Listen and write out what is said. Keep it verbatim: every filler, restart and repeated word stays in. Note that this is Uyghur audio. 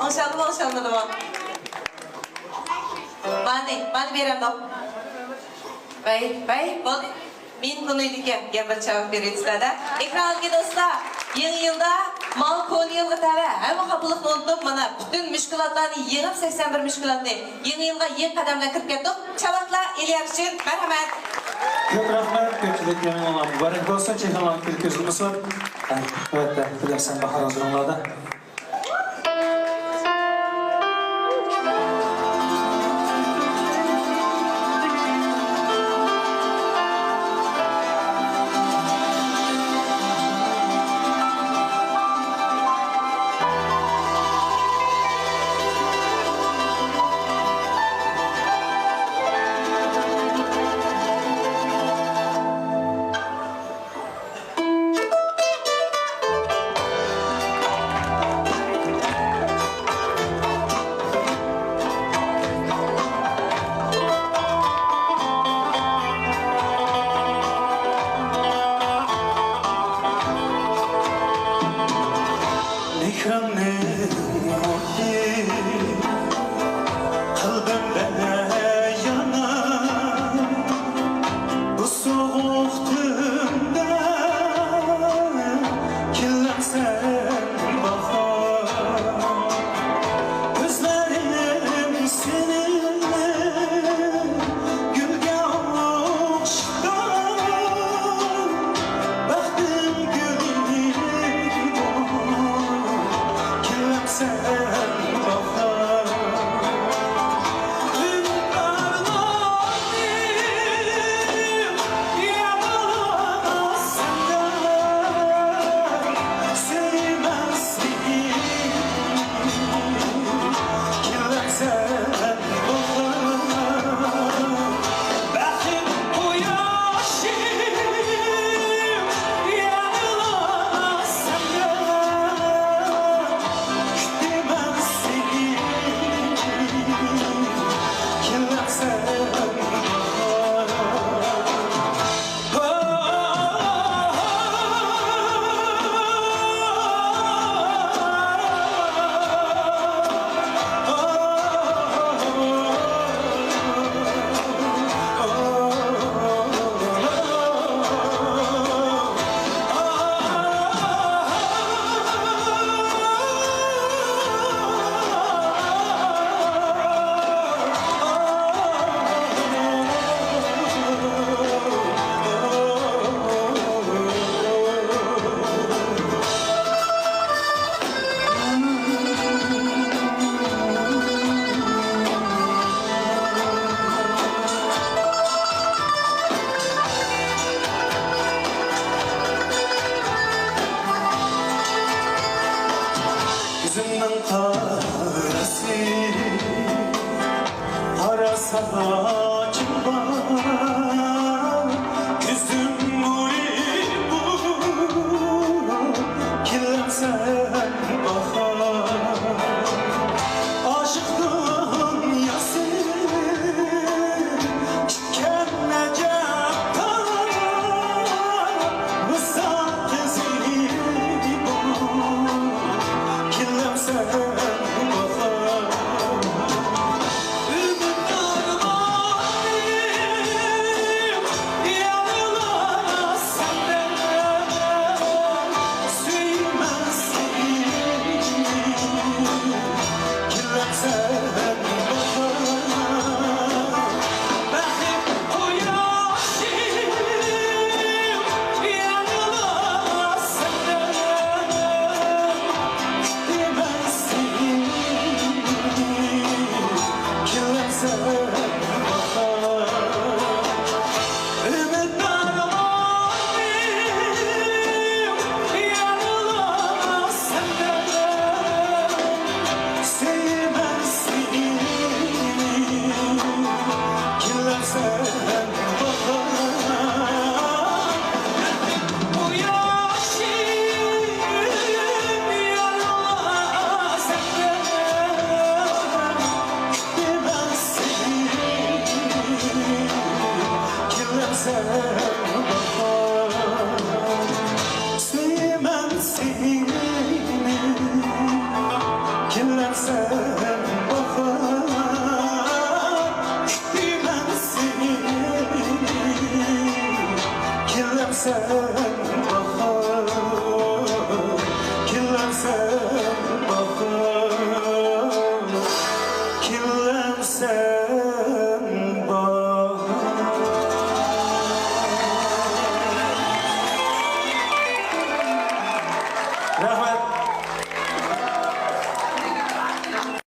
ئوڭشالدىمۇ، ئوڭشالمىدىمۇ؟ مانى، مانى بېرەمدۇ؟ ۋەي، ۋەي، بولدى. مېنىڭ كۆڭلۈمدىكى يەنە بىر چاۋاك بېرىۋېتىسىلەردە. ئېكران ئالدىدىكى دوستلار، يېڭى يىلدا ماڭا كونا يىلغا تەۋە ھەممە خاپىلىقنى ئۇنتۇپ، مانا، پۈتۈن مۈشكۈلاتلارنى يېڭىپ، سەكسەن بىر مۈشكۈلاتنى يېڭى يىلغا يېڭى قەدەم بىلەن كىرىپ كەتتۇق. چاۋاكلار ئېلىياس ئۈچۈن، مەرھەمەت! كۆپ رەھمەت، كۆپچىلىك يېڭى يىلىڭلار مۇبارەك بولسۇن، چېھرىڭلار كۈلكە ئۈزۈلمىسۇن. ئەلۋەتتە، بىلەمسەن باھار ھۇزۇرۇڭلاردا. مېھرىڭنىڭ ئوتى قەلبىمدە يانار. بۇ سوغۇق تۈندە كېلەمسەن باھار. كۆزلىرىم سېنى گۈلگە ئوخشىتار. بەختىم گۈلى بولۇپ كېلەمسەن باھار. كۆزۈمنىڭ قارىسى، قارا ساچىڭغا كۆزۈم نۇرى بولۇپ كېلەمسەن باھار. ئاشىق دۇنياسى ئىكەن ئەجەب تار، ۋىسال قىزى بولۇپ كېلەمسەن باھار. سەن باھار، كۈتىمەن سېنى، كېلەمسەن